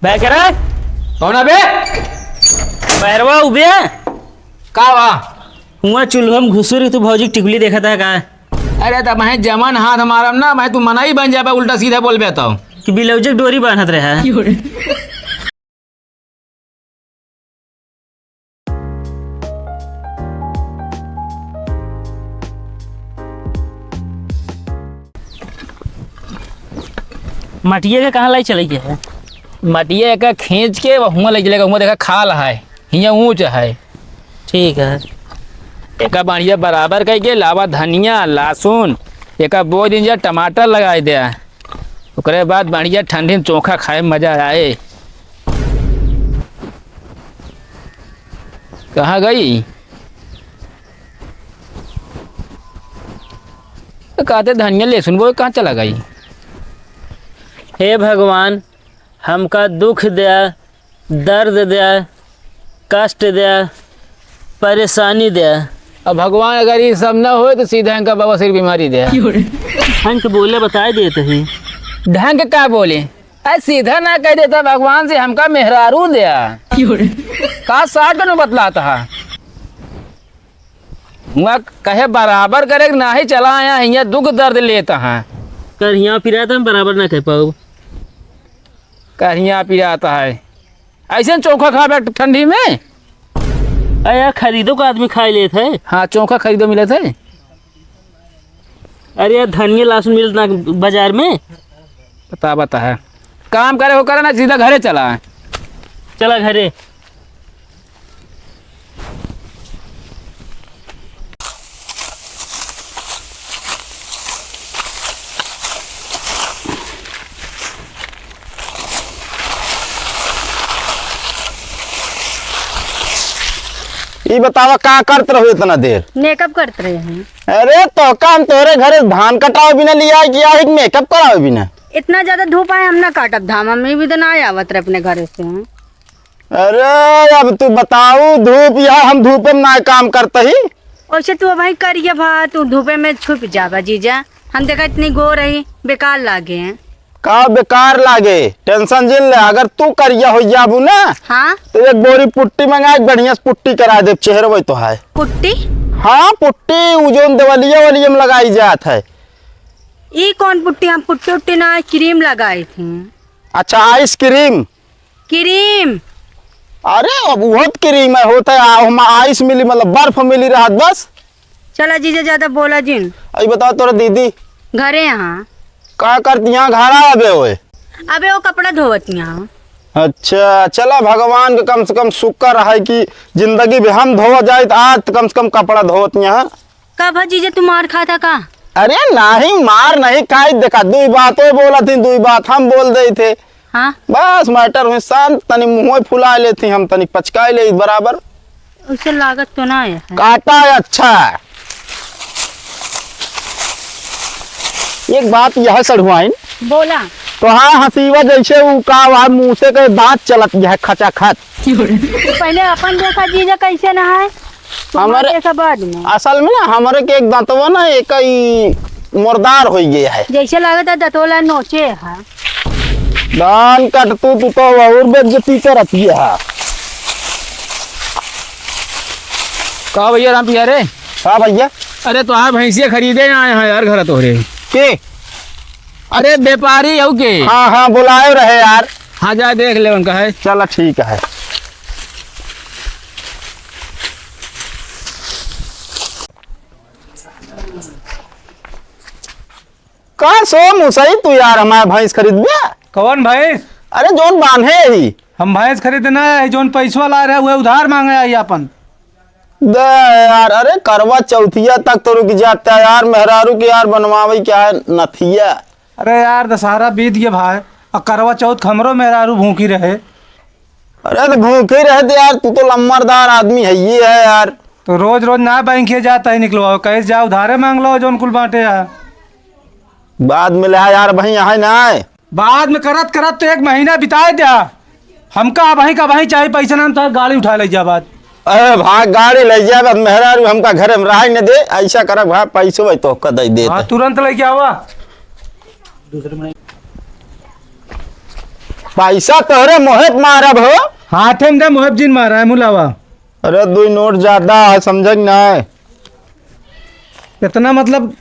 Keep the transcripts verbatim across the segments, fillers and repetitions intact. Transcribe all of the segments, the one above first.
बे करे? कौन है बे? पैरवा उबे? का बा? हुआ चूल्हा में घुसुर के तू भौजी के टिकुली देखत है का? अरे, त मैं जमन हाथ मारम ना, मैं तू मनई बन जाबे, उल्टा सीधा बोलबे तो। कि बिलौजे के डोरी बांधत रहे। मटिया के कहाँ लाई चले के है? मटिया एका खींच के हुआं ले चलेगा, हुआं देखा खाल है, हियां ऊंच है। ठीक है। एका बढ़िया बराबर कइके लावा धनिया, लहसुन, एका बो दिन जा टमाटर लगाइ दे। ओकरे बाद बढ़िया ठंडी में चोखा खाए में मजा आए। कहाँ गई? कहते धनिया लहसुन बोए कहाँ चला गई? हे भगवान, हमका दुख द्या, दर्द द्या, कष्ट द्या, परेशानी द्या। अब भगवान अगर ई सब न होए तो सीधा इनका बवासीर बीमारी द्या। ढंग के बोले बताए देत ही। ढंग के का बोले? अरे सीधा ना कह देता भगवान से हमका मेहरारू द्या। का साठ न बतलात हा? हुआ कहे बराबर करे कि नाही चला आया, हियाँ दुख दर्द लेत हा। करिया पिरात हम बराबर ना कह पाउब। करिया पिरात है। ऐसे चोखा खाबे ठंडी में? अरे यार, खरीदो का आदमी खाई लेत है। हाँ, चोखा खरीदो मिलत है। अरे यार, धनिया लहसुन मिलत ना बाजार में। बता, बता है। काम करे हो करे ना, सीधा घरे चला। चला घरे। ई बतावा, का करत रहो इतना देर? मेकअप करत रहे हैं। अरे, तो का हम तोहरे घरे धान कटावे बिना लिया है कि या ही मेकअप करावे बिना? इतना ज्यादा धूप आए, हम ना काटब धान, हम ई भी तो ना आवत रहे अपने घरे से। अरे, अब तू बताऊ, धूप, यहाँ हम धूपे में ना काम करत ही। वैसे तू भाई करिया भा, तू धूपे में छुप जाबा जीजा। हम देखा इतनी गोर रही, बेकार लागे हैं। का बेकार लागे? टेंशन जिन ले, अगर तू करिया हो जाबू ना, हाँ? तो एक बोरी पुट्टी मंगा, एक बढ़िया से पुट्टी करा दे, चेहरे वही तो है। पुट्टी? हाँ, पुट्टी, उ जोन देवलिया वलिया में लगाई जात है। ई कौन पुट्टी? हम पुट्टी उट्टी ना, क्रीम लगाई थी। अच्छा, आइसक्रीम? क्रीम। अरे, अब उहो त क्रीम है, होता है, आ, हम आइस मिली, मतलब बर्फ मिली रहत बस। चला जीजा, ज्यादा बोला जिन। अई बताओ, तोरा दीदी घरे यहाँ। का करती यहाँ, घर आवे होए? अबे वो कपड़ा धोवत यहाँ। अच्छा, चला, भगवान के कम से कम शुक्र है कि जिंदगी में हम धोवा जाए, तो आज तो कम से कम कपड़ा धोवत यहाँ। का भा जीजा, तू मार खाता का? अरे नाही, मार नहीं खाई, देखा, दुई बात वो बोलत ही, दुई बात हम बोल देई थे। हाँ। बस matter हुई शांत, तनी मुँह फुला लेती हम, तनी पचकाई ले बराबर। उसे लागत तो ना है। काटा है अच्छा। एक बात यह सड़ुआइन। बोला। तो हाँ, हसीवा जैसे उ का वहाँ मुँह से के दाँत चलत यह खचाखच। पहले अपन देखा जीजा कैसे ना है। हमारे देखा बाद में। असल में ना, हमरे के एक दांतवा ना, एक ई मुर्दार होइ गया है। जैसे लागत है दतोला नोचे है। धान कट तू, तू तो और बेइज्जती करत ही है। का भैया राम पिया रे? का भैया? अरे तोहार भैंसिया खरीदे आए हैं यार घर तोहरे। के? अरे व्यापारी हऊ के? हाँ, हाँ, बुलाए रहे यार। हाँ, जा देख ले उनका है। चला ठीक है। का सो मुसई तू यार हमार भैंस खरीदबे? कौन भैंस? अरे जौन बांधे ही। हम भैंस खरीदे ना आई, जौन पैसवा ला रहे हुए उधार मांगे आई अपन। दे यार, अरे करवा चौथिया तक तो रुक जाता है यार, मेहरारू के यार बनवावे क्या है नथिया। अरे यार दशहरा बीत गया भाई, और करवा चौथ हमरो मेहरारू भूखी रहे। अरे तो भूखे रहते यार, तू तो लम्बरदार आदमी है ये है यार। तो रोज रोज ना बैंक के जाता ही निकलवाओ, कहीं से जा उधारे मांग लो जौन कुल बांटे यार। बाद में ले यार, वहीं यहाँ ना है। बाद में करत करत तो एक महीना बिताए द्या। हमका अब वहीं का वहीं चाहे पैसा ना, हम तो गाड़ी उठा ले जा बाद। अरे भाई गाड़ी ले जा, बस मेहरारू हमका घर में रह न दे, ऐसा कर भाई पैसो भाई तो का दे देते। हाँ, तुरंत लेके आवा। दूसरे में। पैसा तोहरे मोहे प मारब हो। हाथे में दे, मोहे प जिन मारा है मुलावा। अरे, दुई नोट ज्यादा है, समझे कि नाहीं? इतना मतलब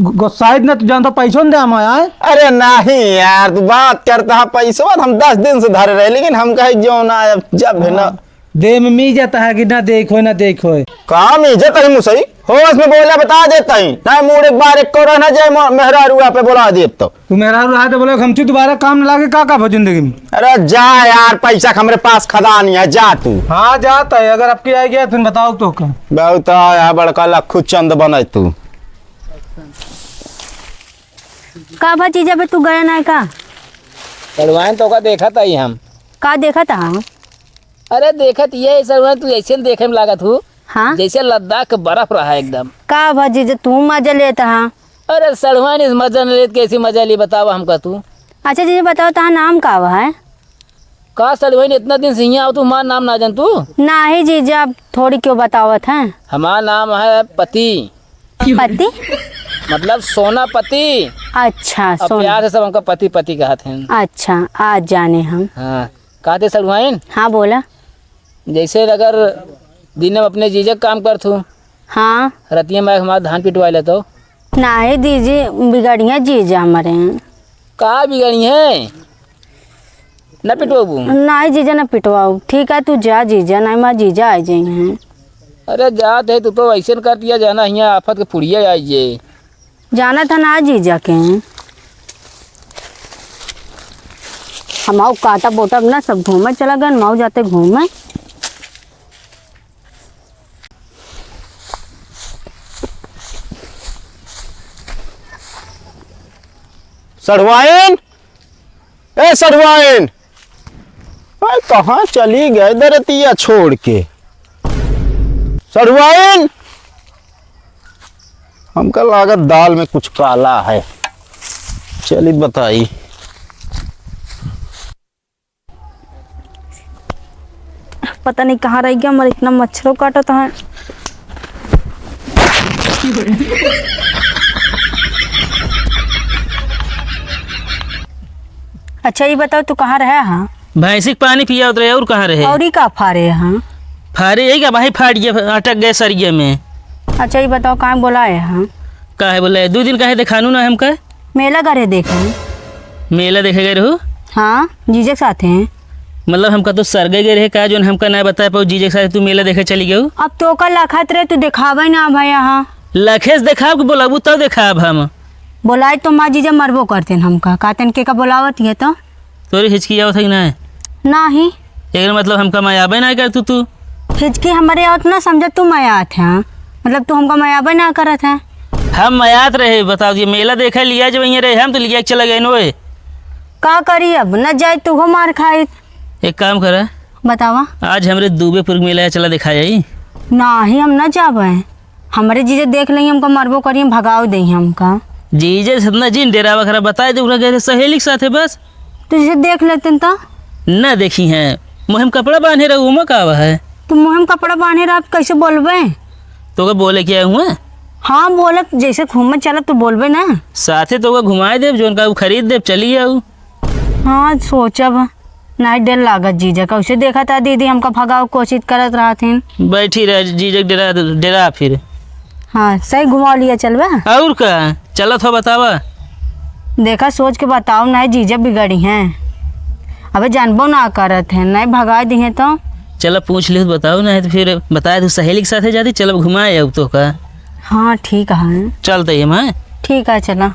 गु-, गुस्साइत ना, तू जानता पैसो न दे हमारा है? अरे नाहीं यार, तू बात करता है पैसवा, हम दस दिन से धरे रहे, लेकिन हम कहे जो ना, अब जब है ना। हाँ। दे में मी जाता है कि ना देखो, ना देखो। काम इज्जत है मुसई, होश में बोला बता देता ही, ना मूड एक बार एक करो ना जाए म-, मेहरारू पे बोला दे अब तो। तू मेहरारू रहा तो बोले, "हमसे दोबारा काम न लागे, का का भा जिंदगी में?" अरे जा यार, पैसा हमरे पास खदानी है, जा तू। हाँ, जाता है, अगर आपकी आ गया, फिर बताओ तो का। बहुत आया बड़का लखू चंद बने तू। का भा जीजा बे, तू गया ना का? सड़वाइन तो का देखत आई हम। का देखत हा? अरे देखत ये सड़वाइन, तू ऐसे न देखे में लागत हूँ। हाँ? जैसे लद्दाख के बर्फ रहा एकदम। का भा जीजा, तू मजा लेत हा? अरे सड़वाइन इस मजा न लेत, कैसी मजा ली बतावा हमका तू। अच्छा जीजा बताओ, तहार नाम का बा है? का सड़वाइन, इतना दिन से हियाँ आवत हूँ, हमार नाम ना जान तू? नाहीं जीजा, अब थोड़ी क्यों बतावत है। हमार नाम है पति। पति? मतलब सोना पति। अच्छा, अब सोना। प्यार से सब हमका पति पति कहत हैं। अच्छा, आज जाने हम। हाँ, कहते सड़वाइन। हाँ, बोला। जैसे अगर दिन में अपने जीजा के काम करत हूँ, हाँ। रतिया में हमार धान पिटवा लेतो। नाहीं जीजा, बिगड़िया जीजा हमरे। का बिगड़िया? न पिटवाबू? नाहीं जीजा, न पिटवाऊ। ठीक है, तू जा जीजा, नाहीं हमार जीजा आ जाइहैं। अरे जात है, तू तो ऐसे न कर दिया जाना, हियाँ आफत के पुड़िया आई जे। जानत हा ना जीजा के। हम आऊ काटा बोटा अपना सब घूमे चला गन, हम आऊ जाते घूमे। सड़वाइन, ए सड़वाइन, अरे कहाँ चली गए दरतिया छोड़ के? सड़वाइन, हमका लागत दाल में कुछ काला है, चली बताई। पता नहीं कहाँ रह गया, हमारे इतना मच्छरों काटत है। अच्छा, ये बताओ, तू कहाँ रहे हा? भैंसी के पानी पियावत रहे, और कहाँ रहे? और ई का फारे हा? फारे यही का भाई, फाट गया, अटक गए सरिये में। अच्छा, ये बताओ, कहाँ बोलाए हा? काहे बोले? दो दिन काहे देखानू ना हमका? मेला गए रहे देखे। मेला देखे गए रहू? हाँ, जीजे के साथ हैं। मतलब हमका तो सरगे गए रहे का, जोन हमका ना बताए पाऊ, जीजे के साथ तू मेला देखे चली गऊ? अब तो का लखत रहे, तू देखावे ना भाई यहाँ। लखेस देखाब के बोलाबू तब देखाब हम। बोलाए तो माँ जीजा मरबो करते हैं हमका, कहते हैं के का बोलावत है तो। तोरी हिचकी आवत है कि ना? नाही। एकर मतलब हमका मयाबे ना कर तू, तू। हिचकी हमारे आवत ना समझ, तू मयात है। मतलब तू हमका मयाबे ना करत है। हम मयात रहे, बताओ, ये मेला देखे लिया जब वहीं रहे, हम तो लिया के चला गए नोए। का करी अब, न जाए तू हो मार खाई। एक काम करा। बतावा। आज हमरे दूबेपुर के मेला चला देखा जाई। नाही, हम न जाबे। हमरे जीजे देख लेंगे, हमका मरबो करिए, भगाव देंगे हमका। जीजे से इतना जिन डेरावा करा, बताए दे उनका गए रहे सहेली के साथे बस। तो जीजे देख लेते न तो? ना देखी हैं, मुँह में कपड़ा बांधे रहू, ओमा का है? तो मुँह में कपड़ा बांधे रह, आप कैसे बोलबे? तो का बोले क्या हुआ? हाँ, बोलत जैसे घूमे चलत तो बोलबे ना। साथे तो का घुमाए देब, जोन का खरीद देब, चली आऊ। हाँ, सोचब। नाहीं, डर लागत जीजा, कैसे देखा था दीदी, हमका भगाव कोशिश करत रहत हिन। बैठी रह जीजा, डेरा, डेरा फिर। हाँ, सही घुमा लिया चलबा। और का? चलत हो बतावा। देखा, सोच के बताओ, नाहीं जीजा बिगड़ी हैं। अबे जानबो ना करत हैं, नाहीं भगाए दिहे तो। चला पूछ ले, बताओ, नाहीं तो फिर बताए तू सहेली के साथे जाती, चलब घुमाए अब तो का। हाँ, ठीक है। चलते ही हम, हाँ? ठीक है, चला।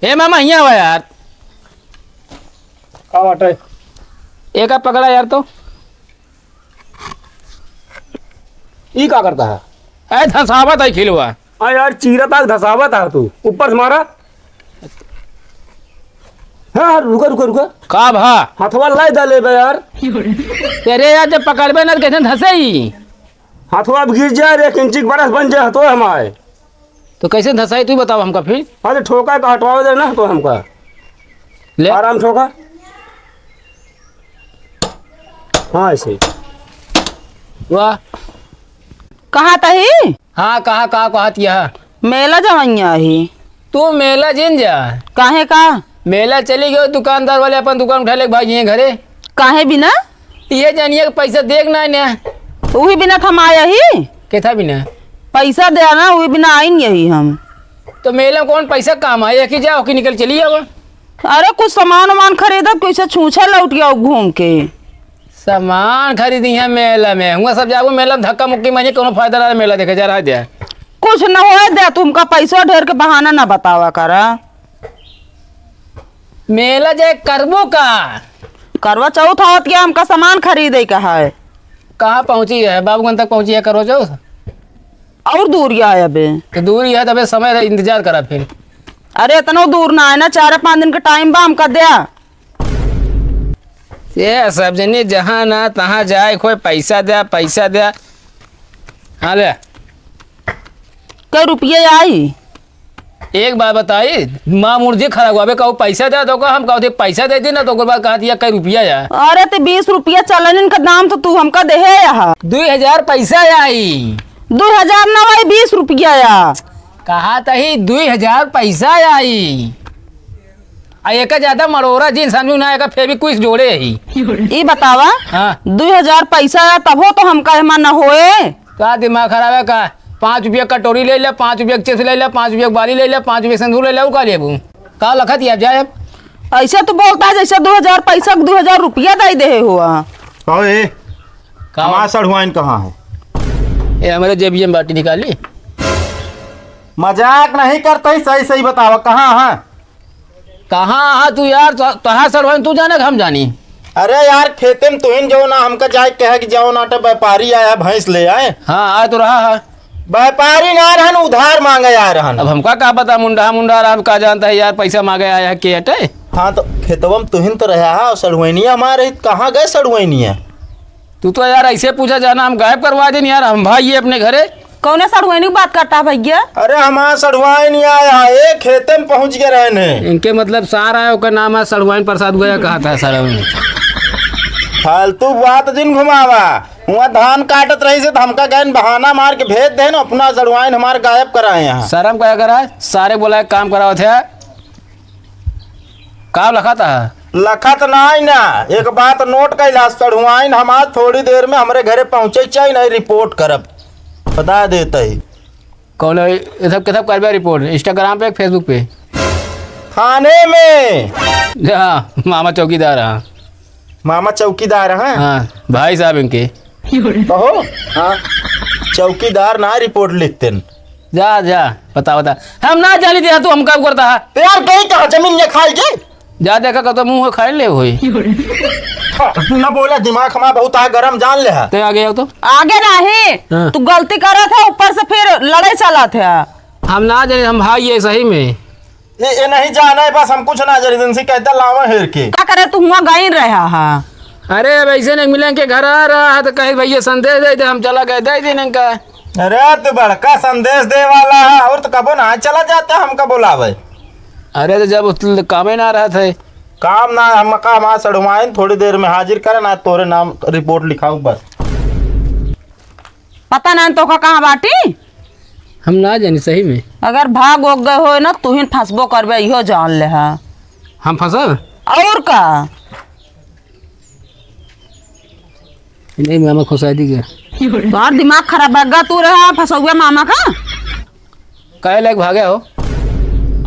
ए मामा, हियाँ आवा यार। का बाटे? एका पकड़ा यार तो। ई का करता है? ए, धसावत है खिलवा। आ यार, चीरा ताक धसावत है तू। ऊपर से मारा। हाँ, हाँ, रुका, रुका, रुका। का भा? हथवा लाई दा लेबे यार। अरे यार, जब पकड़बे ना तो कैसे धसे ही? हथवा अब गिर जाए रे, एक इंची के बरस बन जाए हथवा हमारे। तो कैसे धसाई तू बताओ हमका फिर? अरे ठोका तो हटवावे दे ना तो हमका। ले। आराम ठोका। हाँ, ऐसे ही। वाह। कहाँ तही? हाँ, कहा, का कहत यह? मेला जवइया ही। तू मेला जिन जा। काहे का? मेला चली गयो, दुकानदार वाले अपन दुकान उठा ले भाग गए घरे। काहे बिना? ये जानिए कि पैसा देख ना ने। उही बिना थमाया ही। केथा बिना? पैसा दे ना, उही बिना आइन यही हम। तो मेला में कौन पैसा काम है? एक ही जाओ कि निकल चली जाओ। अरे कुछ सामान वामान खरीदब, कैसे छूछे लौट आओ घूम के। सामान खरीदी है मेला में, हुआ सब जाबो मेला में धक्का मुक्की मारिए, कोनो फायदा ना मेला देखे जा रहा है। कुछ न होए दे, तुमका पैसा ढेर के बहाना ना बतावा करा। मेला जाए करबो का? करवा चौथ आवत गया, हमका सामान खरीदे का है। कहाँ पहुँची है? बाबूगंज तक पहुँची है करवा चौथ? और दूर या है अबे। तो दूर ही है, तबे समय रहे, इंतजार करा फिर। अरे इतनो दूर ना है ना, चार पाँच दिन का टाइम बा, हमका द्या। ये सब जने जहाँ ना तहाँ जाए, कोई पैसा द्या, पैसा द्या। हाँ ले। कै रुपये आई? एक बात बताई, माँ मुर्जी खड़ा हुआ बे, कहू पैसा द्या तो का, हम कहते पैसा दे दी ना, तो ओकर बाद कहत या कै रुपया या। अरे ते बीस रुपया चलनिन का दाम तो तू हमका देहे यहाँ। दुई हजार पैसा आई। दुई हजार ना भाई, बीस रुपया या। कहा तही दुई हजार पैसा आई। आ एका ज्यादा मरोरा जिन समझू ना, एका फेविक्विक जोड़े ही। ई बतावा, हाँ। दुई हजार पैसा या तबो तो हमका एमा न होए। का दिमाग खराब है का? पाँच रुपया कटोरी ले ले, पाँच रुपया के चिप्स ले ले, पाँच रुपया के बाली ले ले, पाँच रुपया के सिंदूर ले ले, उ का लेबू? का लखत ही अब जाए अब? ऐसे तो बोलता है जैसे दो हजार पैसा के दो हजार रुपया दे दे हुआ। कहो ए, का? हमार सढ़ुआइन कहाँ है? ए, हमारे जेबिया में बाटी निकाली। मजाक नहीं करते ही, सही सही बतावा, कहाँ है? कहाँ है तू यार? तो, तोहार सढ़ुआइन तू जाने कि हम जानी? अरे यार, खेते में तुहिन जो ना हमका जाए कहे कि जाओ ना, तो व्यापारी आया, भैंस ले आए। हाँ, आए तो रहा है। व्यापारी ना रहन, उधार मांगे आए रहन। अब हमका का पता, मुंडा मुंडा रहन, का जानता है यार, पैसा मांगे आया है के अटे। हाँ, तो खेतवा में तुहिन तो रहा है, सढ़ुआइनिया हमारे, कहाँ गए सढ़ुआइनिया? तू तो यार ऐसे पूछा जाना, हम गायब करवा देन यार, हम भाई ये अपने घरे। कौने सढ़ुआइनी की बात करता है भैया? अरे हमार सढ़ुआइन आया है, ए खेते में पहुँच गए रहने। इनके मतलब सार है, ओकर नाम है सढ़ुआइन प्रसाद, गया कहा था सारा में। फालतू बात जिन घुमावा। हुआ धान काटत रही से तो हमका गए बहाना मार के भेज देन, अपना सढ़ुआइन हमार गायब कराए यहाँ। शर्म क्या करा, सारे बोला एक काम कराओ थे। का लखत है? लखत नाई ना, एक बात नोट कैला, सढ़ुआइन हमार थोड़ी देर में हमरे घरे पहुँचे चाही, नहीं रिपोर्ट करब, बता देते ही। कौन है? ये सब, के सब करबे रिपोर्ट? Instagram पे, Facebook पे? थाने में। हाँ, मामा चौकीदार, हाँ। मामा चौकीदार, हाँ? हाँ, भाई साहब इनके। कहो? हाँ। चौकीदार ना रिपोर्ट लिखते न। जा, जा, बता, बता। हम ना जानी दिया तू हमका करता है। तो यार, गई कहाँ जमीन ये खाई गई? जा देखा कतो मुँह खाई ले होई। हाँ, ना बोला, दिमाग हमारा बहुत आ गरम, जान ले है। ते आगे आओ तो। आगे नहीं, हाँ। तू गलती करत है, ऊपर से फिर लड़े चलत है। हम ना जाने, हम भाई ये सही में। ये, ये नहीं जाने, बस हम कुछ ना जाने, इनसे कहते लावा हेर के। का करे तू हुआ गई रहा है? अरे, अब ऐसे नहीं मिलें के घर आ रहा है तो कहे, "भैया, संदेश दे दे, हम चला गए, दे दे इनका।" अरे, तू बड़का संदेश दे वाला है, और तो कबो ना चला जाता हमका बुलावे। अरे, तो जब उस कामे ना रहा थे। काम ना, हम का, हमार सढ़ुआइन थोड़ी देर में हाजिर करे ना, तोरे नाम रिपोर्ट लिखाऊ बस। पता ना तो का कहाँ बाटी? हम ना जानी सही में। अगर भाग ओग गए होए ना, तू ही फंसबो करबे, इहो जान ले हा। हम फंसब? और का? नहीं, मामा खुशादी गया। तोहार दिमाग खराब बा, तू रहा फंसौआ मामा का। काहे लायक भागे हो?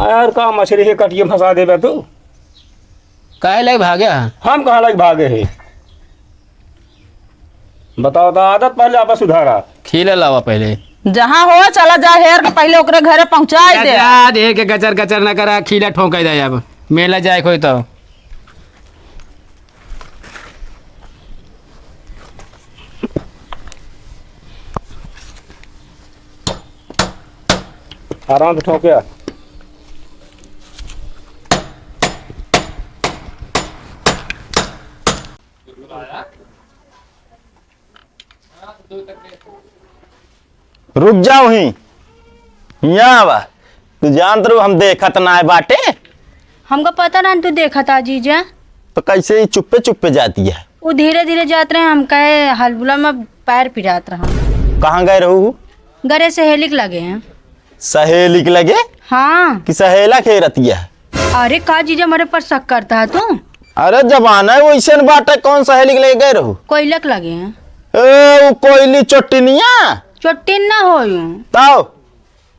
यार, का मछली के कटिए फंसा देबे तू? काहे लायक भागे है? हम कहाँ लायक भागे है? बताओ तो, आदत पहले आप सुधारा। खीला लावा पहले। जहाँ हो, चला जा, हेर के पहले ओकरे घरे पहुँचाई जा, दे। जा, देख के गचर गचर न करा, खीला ठोंका जाए अब। मेला जाए कोई तो। आराम से ठोंके आ। रुक जाओ ही, हियाँ आवा। तू जानत रहू हम देखत नाय बाटे। हमका पता ना तू देखत आ जीजा। तो कैसे ही चुप्पे चुप्पे जाती है? वो धीरे धीरे जात रहे, हम कहे हलबुला में पैर पिरात रहा। कहाँ गए रहू? गरे सहेली के लगे हैं। सहेली के लगे? हाँ। कि सहेला के रतिया? अरे का जीजा, हमरे पर शक करता है तू? अरे जमाना है वैसे न बाटे, कौन सहेली के लगे गए रहू? कोयला के लगे हैं। ए, वो कोयली चोट्टिनिया? चोट्टिन ना हो यूं। ताओ?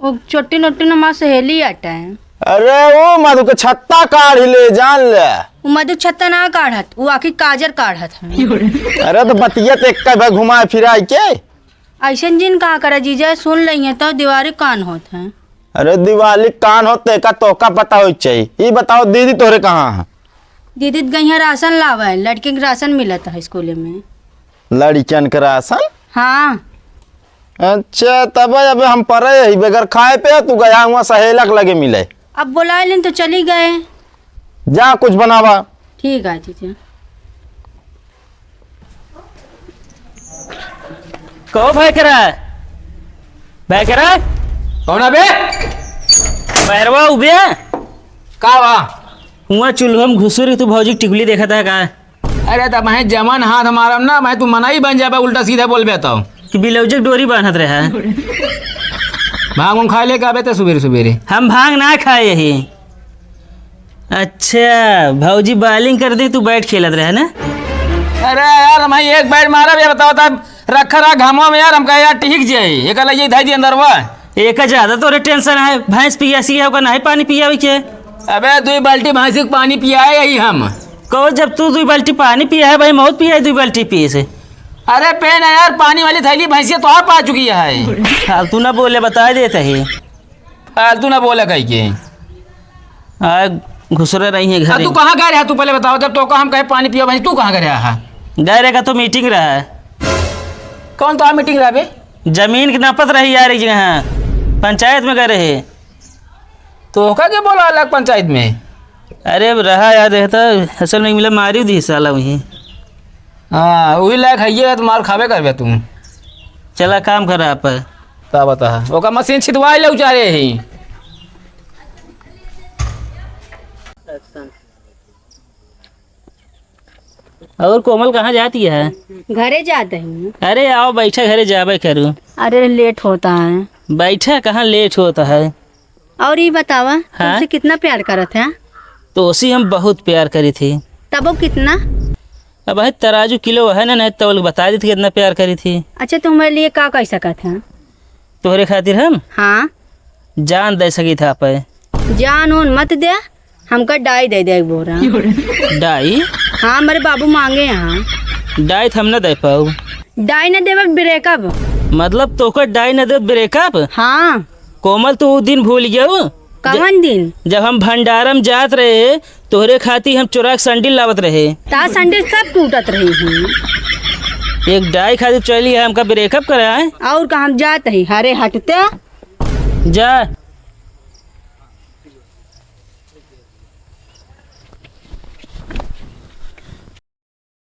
वो चोट्टिन ओट्टिन हमार सहेली आटा है। अरे वो मधु के छत्ता काढ़ ले, जान ले। वो मधु छत्ता ना काढ़त, वो आखी काजर काढ़त है। अरे तो बतिया तो एक भाई घुमाए फिराए के। ऐसन जिन कहा करा जीजा, सुन लइहे तो दिवाली कान होत है। अरे दिवाली कान होते का तोका पता हो चाहिए। ई बताओ दीदी तोरे कहाँ है? दीदी त गई है राशन लावे, लड़के के राशन मिलत है स्कूल में। लड़कियन के राशन? हाँ। अच्छा, तब अब हम परे ही बगैर खाए पे तू गया हुआ सहेलक लगे मिले। अब बुलाए लेन तो चली गए। जा कुछ बनावा। ठीक है जीजा। कहो भाई करा, भाई करा। कौन अबे? भैरवा उबे। का बा? हुआ चूल्हा में घुसुर तू भौजी टिकुली देखत है का? अरे त मैं जमन हाथ मारम ना, मैं तू मनाई बन जाबे, उल्टा सीधा बोलबे तो। कि बिलौजे के डोरी बांधत रहे। भांग उंग खा ले का अबे ते सुबेरे सुबेरे? हम भांग ना खाए यही। अच्छा, भौजी bowling कर दे, तू bat खेलत रहे ना? अरे यार, हम एक bat मारब, ये बताओ तब रखा रहा घामवा में यार, हमका यार टिहिक जाए, एक लइये धाई दी अंदरवा। एक ज्यादा तोरे tension है, भैंस पियासी है, ओका नहीं पानी पियावे के। अबे दुई बाल्टी भैंसी के पानी पियाए यही हम। कहो जब तू दुई बाल्टी पानी पिया है भाई, मौत पिया है दुई बाल्टी पिए से। अरे पे ना यार, पानी वाली थैली भैंसिया तोहार पा चुकी है। फालतू ना बोले, बता देते ही। फालतू ना बोला कही के। आ, घुसरे रही है आ, घर तू ही। कहाँ गए रहा? तू पहले बताओ, जब तो हम कहे पानी पियो भाई, तू कहाँ गए रहा? गए रहे का तो meeting रहा है। कौन तो meeting रहा बे? जमीन की नापत रही यार, एक जगह पंचायत में गए रहे। तो ओका के बोला अलग पंचायत में? अरे अब रहा यार, रहता असल में मिला, मारी दी साला वहीं। हाँ, वही लायक है ये, तो मार खाबे करबे तू। चला काम कर रहा पर। का बता, ओका मशीन छिदवाई ले उचारे ही। और कोमल कहाँ जाती है? घरे जात ही। अरे आओ बैठा, घरे जाबे करू। अरे late होता है। बैठा, कहाँ late होता है? और ये बतावा, हाँ? तुमसे कितना प्यार करत है? तोसे हम बहुत प्यार करी थी। तबो कितना? अब है तराजू किलो है ना, नहीं तौल के बता दी थी कितना प्यार करी थी। अच्छा, तुम्हारे लिए का कर सकत है? तोहरे खातिर हम हाँ। जान दे सकी था पे। जान ओन मत दे, हमका डाई दे दे एक बोरा। डाई? हाँ, हमारे बाबू मांगे हैं। डाई त हम न दे पाऊ। डाई न देवे breakup। मतलब तोका डाई न दे breakup? हाँ। कोमल, तू उ दिन भूल गयो? कवन दिन? जब हम भंडारम जात रहे, तोहरे खाती हम चोरा के संडिल लावत रहे। ता संडिल सब टूटत रही ही। एक डाई खातिर चली है, हमका breakup कराए। और का हम जात ही, हरे हटते। जा,